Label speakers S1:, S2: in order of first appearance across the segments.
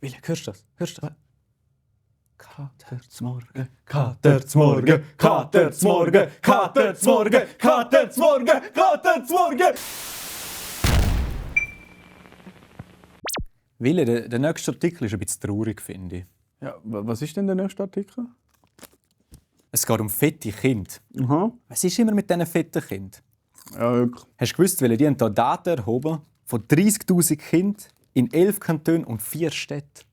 S1: Wille, hörst du das? Hörst du das? Kater zum Morgen, Kater zum Morgen, Kater zum Morgen, Kater zum Morgen, Kater zum Morgen, Kater zum Morgen. Wille, der nächste Artikel ist ein bisschen traurig, finde ich.
S2: Ja, was ist denn der nächste Artikel?
S1: Es geht um fette Kinder.
S2: Aha.
S1: Was ist immer mit diesen fetten Kindern?
S2: Ja, wirklich.
S1: Hast du gewusst, weil die haben hier Daten erhoben von 30'000 Kindern in 11 Kantonen und 4 Städten?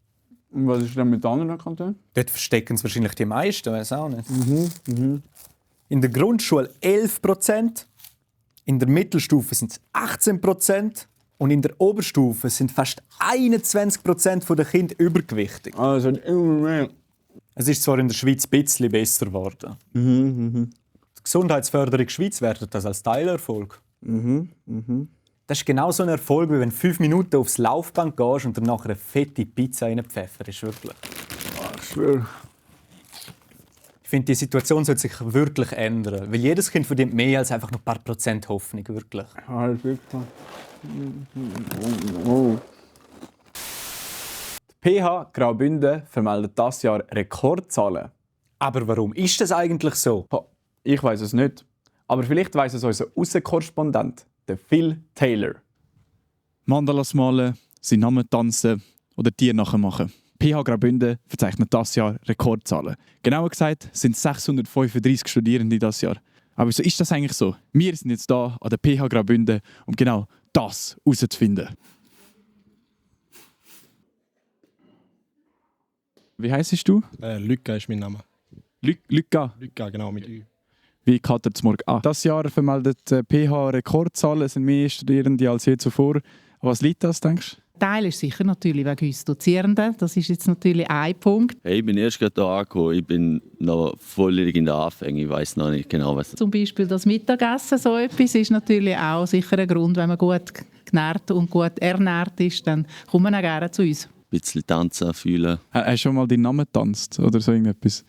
S2: Und was ist denn mit anderen Kantonen?
S1: Dort verstecken es wahrscheinlich die meisten, weiß auch nicht. In der Grundschule 11%, in der Mittelstufe sind es 18% und in der Oberstufe sind fast 21% der Kinder übergewichtig.
S2: Also immer mehr.
S1: Es ist zwar in der Schweiz ein bisschen besser geworden. Die Gesundheitsförderung Schweiz wertet das als Teilerfolg. Das ist genau so ein Erfolg, wie wenn du 5 Minuten aufs Laufband gehst und danach eine fette Pizza reinpfefferst. Wirklich.
S2: Ich schwöre.
S1: Ich finde, die Situation sollte sich wirklich ändern. Weil jedes Kind verdient mehr als einfach noch ein paar Prozent Hoffnung. Wirklich.
S2: Ja, wirklich. Die PH Graubünden vermeldet dieses Jahr Rekordzahlen.
S1: Aber warum ist das eigentlich so?
S2: Ich weiß es nicht. Aber vielleicht weiss es unser Aussenkorrespondent, der Phil Taylor.
S3: Mandalas malen, seinen Namen tanzen oder Tiere nachmachen. PH Graubünden verzeichnet dieses Jahr Rekordzahlen. Genauer gesagt sind es 635 Studierende dieses Jahr. Aber wieso ist das eigentlich so? Wir sind jetzt hier an der PH Graubünden, um genau das herauszufinden. Wie heisst du?
S4: Luca ist mein Name.
S3: Luca.
S4: Luca, genau, mit Ü.
S3: Wie Kater zum Morgen. Das Jahr vermeldet PH Rekordzahlen, es sind mehr Studierende als je zuvor. An was liegt das, denkst du?
S5: Teil ist sicher natürlich wegen uns Dozierenden. Das ist jetzt natürlich ein Punkt.
S6: Hey, ich bin erst gerade hier angekommen. Ich bin noch völlig in der Anfänge. Ich weiss noch nicht genau, was.
S5: Zum Beispiel das Mittagessen, so etwas, ist natürlich auch sicher ein Grund. Wenn man gut genährt und gut ernährt ist, dann kommt man auch gerne zu uns.
S6: Ein bisschen tanzen, fühlen.
S3: Hast du schon mal deinen Namen getanzt oder so irgendetwas?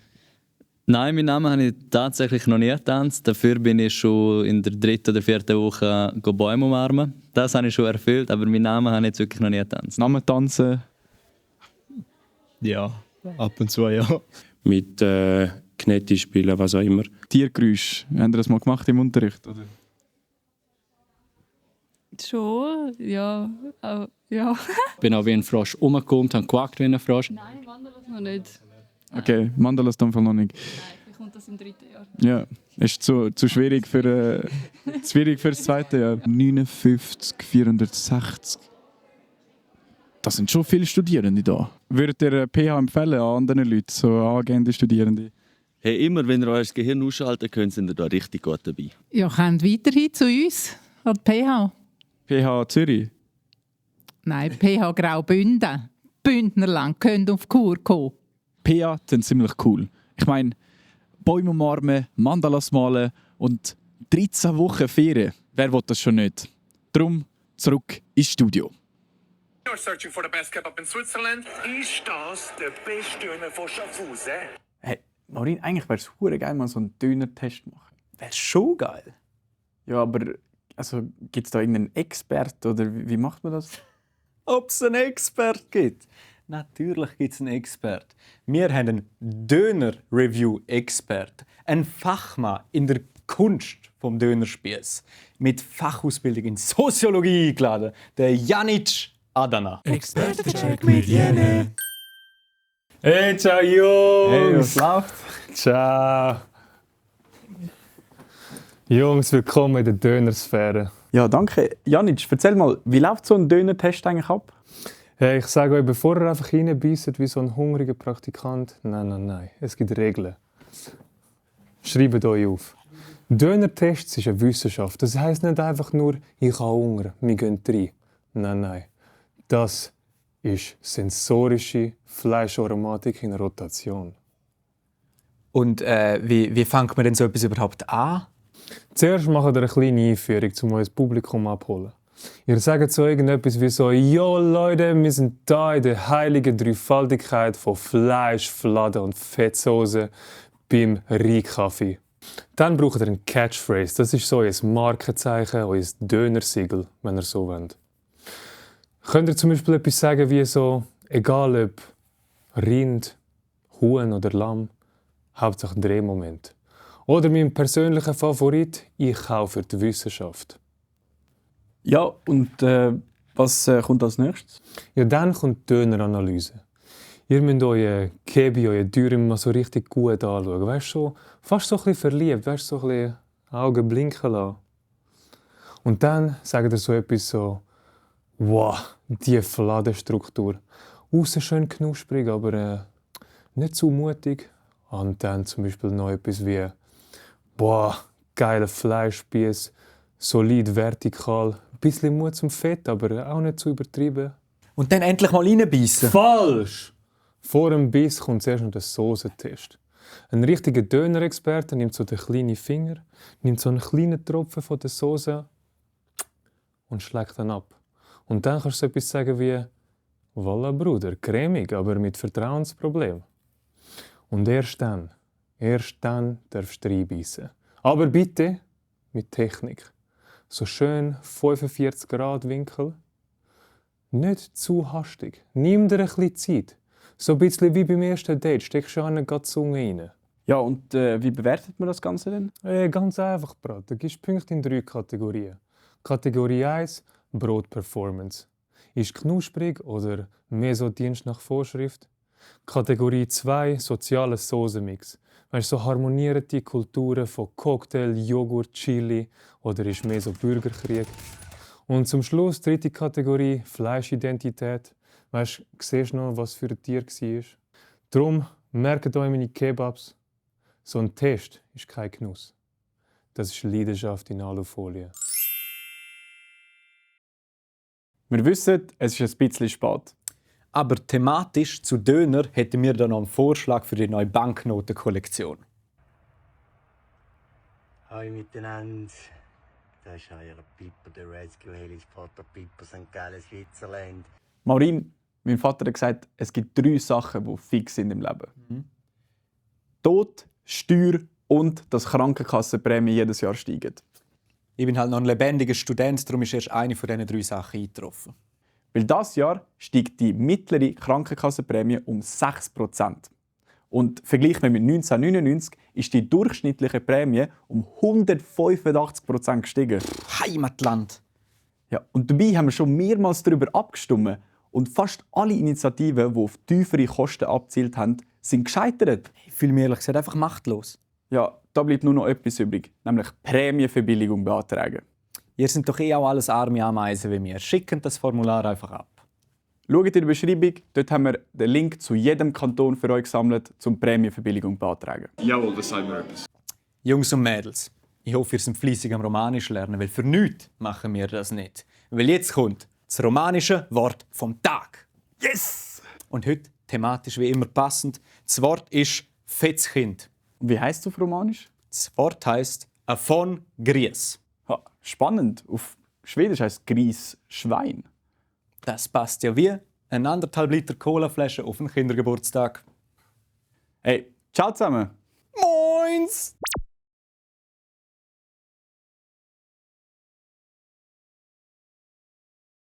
S7: Nein, meinen Namen habe ich tatsächlich noch nie getanzt. Dafür bin ich schon in der 3. oder 4. Woche Bäume umarmen. Das habe ich schon erfüllt, aber meinen Namen habe ich jetzt wirklich noch nie getanzt.
S3: Namen tanzen?
S4: Ja, ab und zu, ja.
S8: Mit Knetti spielen, was auch immer.
S3: Tiergeräusch. Haben Sie das mal gemacht im Unterricht? Oder?
S9: Schon, ja. Ja.
S10: Ich bin auch wie ein Frosch rumgekommen und habe gewagt wie ein Frosch.
S9: Nein, Mandalas noch nicht.
S3: Okay, Mandalas in dem Fall noch nicht.
S9: Nein, vielleicht kommt das im 3. Jahr.
S3: Ja, ist zu schwierig für das 2. Jahr. 59, 460. Das sind schon viele Studierende da. Würdet ihr PH empfehlen an anderen Leuten, so angehende Studierende?
S6: Hey, immer wenn ihr euer Gehirn ausschalten könnt, sind ihr da richtig gut dabei.
S5: Ja, kommt weiterhin zu uns an die PH.
S3: PH Zürich?
S5: Nein, PH Graubünden. Bündnerland können auf Kur kommen.
S3: PH sind ziemlich cool. Ich meine, Bäume umarmen, Mandalas malen und 13 Wochen Ferien. Wer will das schon nicht? Darum zurück ins Studio.
S11: You're searching for the best kebab in Switzerland? Ist das der beste Döner von Schaffhausen?
S2: Hey, Maureen, eigentlich wäre es hure geil, mal so einen Döner-Test machen.
S1: Wäre schon geil.
S2: Ja, aber also, gibt es da irgendeinen Expert oder wie macht man das?
S1: Ob es einen Expert gibt? Natürlich gibt es einen Expert. Wir haben einen Döner-Review-Expert. Einen Fachmann in der Kunst vom Dönerspieß. Mit Fachausbildung in Soziologie eingeladen. Der Janic Adana.
S11: Expertencheck mit Jene.
S8: Hey, ciao Jungs!
S2: Hey, was läuft?
S8: Ciao! Jungs, willkommen in der Dönersphäre.
S2: Ja, danke. Janic, erzähl mal, wie läuft so ein Döner-Test eigentlich ab?
S8: Hey, ich sage euch, bevor ihr einfach reinbeißt wie so ein hungriger Praktikant, nein. Es gibt Regeln. Schreibt euch auf. Döner-Tests ist eine Wissenschaft. Das heisst nicht einfach nur, ich habe Hunger, wir gehen rein. Nein. Das ist sensorische Fleischaromatik in Rotation.
S1: Und wie fängt man denn so etwas überhaupt an?
S8: Zuerst machen wir eine kleine Einführung, um euer Publikum abzuholen. Ihr sagt so irgendetwas wie so: «Jo Leute, wir sind da in der heiligen Dreifaltigkeit von Fleisch, Fladen und Fettsoße beim Rheinkaffee.» Dann braucht ihr einen Catchphrase. Das ist so euer Markenzeichen, euer Dönersiegel, wenn ihr so wollt. Könnt ihr zum Beispiel etwas sagen wie so: Egal ob Rind, Huhn oder Lamm, Hauptsache Drehmoment. Oder mein persönlicher Favorit, ich kaufe die Wissenschaft.
S2: Ja, und was kommt als nächstes?
S8: Ja, dann kommt die Döneranalyse. Ihr müsst euren Kebi, euren Dürüm mal so richtig gut anschauen. Weißt du, so, fast so ein bisschen verliebt, weißt du, so ein bisschen Augen blinken lassen. Und dann sagt ihr so etwas so, wow, die Fladenstruktur. Aussen schön knusprig, aber nicht zu mutig. Und dann zum Beispiel noch etwas wie, boah, geiler Fleischspieß, solid vertikal, ein bisschen Mut zum Fett, aber auch nicht zu übertrieben.
S1: Und dann endlich mal reinbeissen.
S8: Falsch! Vor dem Biss kommt zuerst noch der Soßentest. Ein richtiger Dönerexperte nimmt so den kleinen Finger, nimmt so einen kleinen Tropfen von der Soße und schlägt dann ab. Und dann kannst du so etwas sagen wie «Voilà, Bruder, cremig, aber mit Vertrauensproblem». Und erst dann darfst du reinbeissen. Aber bitte mit Technik. So schön 45 Grad Winkel. Nicht zu hastig. Nimm dir ein bisschen Zeit. So ein bisschen wie beim ersten Date. Steckst du an die Zunge rein.
S2: Ja, und wie bewertet man das Ganze denn?
S8: Ganz einfach, Brat. Du gibst Punkte in 3 Kategorien. Kategorie 1 – Brotperformance. Ist knusprig oder mehr so Dienst nach Vorschrift? Kategorie 2 – sozialer Soßenmix. Weißt du, so harmonieren die Kulturen von Cocktail, Joghurt, Chili oder ist mehr so Bürgerkrieg? Und zum Schluss, 3. Kategorie, Fleischidentität. Weißt du, siehst du noch, was für ein Tier war? Darum merkt euch meine Kebabs. So ein Test ist kein Genuss. Das ist Leidenschaft in Alufolie.
S2: Wir wissen, es ist ein bisschen spät.
S1: Aber thematisch zu Döner hätten wir dann noch einen Vorschlag für die neue Banknotenkollektion.
S12: Hallo miteinander. Das ist euer Pippo, der Rescue Helisporter Pippo St. Gallen, Switzerland.
S2: Maureen, mein Vater hat gesagt, es gibt 3 Sachen, die fix sind im Leben. Tod, Steuer und dass Krankenkassenprämien jedes Jahr steigen.
S1: Ich bin halt noch ein lebendiger Student, darum ist erst eine von diesen 3 Sachen eingetroffen.
S2: Weil dieses Jahr steigt die mittlere Krankenkassenprämie um 6%. Und verglichen mit 1999 ist die durchschnittliche Prämie um 185% gestiegen.
S1: Heimatland!
S2: Ja, und dabei haben wir schon mehrmals darüber abgestimmt. Und fast alle Initiativen, die auf tiefere Kosten abgezielt haben, sind gescheitert.
S1: Ich fühle mich ehrlich gesagt einfach machtlos.
S2: Ja, da bleibt nur noch etwas übrig, nämlich Prämienverbilligung beantragen.
S1: Ihr seid doch auch alles arme Ameisen wie mir. Schickt das Formular einfach ab.
S2: Schaut in der Beschreibung, dort haben wir den Link zu jedem Kanton für euch gesammelt, zum Prämienverbilligung beantragen.
S3: Jawohl, das sagen wir etwas.
S1: Jungs und Mädels, ich hoffe, ihr seid fleissig am Romanisch lernen, weil für nichts machen wir das nicht. Weil jetzt kommt das romanische Wort vom Tag.
S2: Yes!
S1: Und heute, thematisch wie immer passend, das Wort ist Fetzkind.
S2: Wie heisst es auf Romanisch?
S1: Das Wort heisst «Afon Gries».
S2: Ha, spannend. Auf Schwedisch heisst Gris Schwein.
S1: Das passt ja wie eine 1,5 Liter Colaflasche auf den Kindergeburtstag.
S2: Hey, ciao zusammen!
S1: Moins!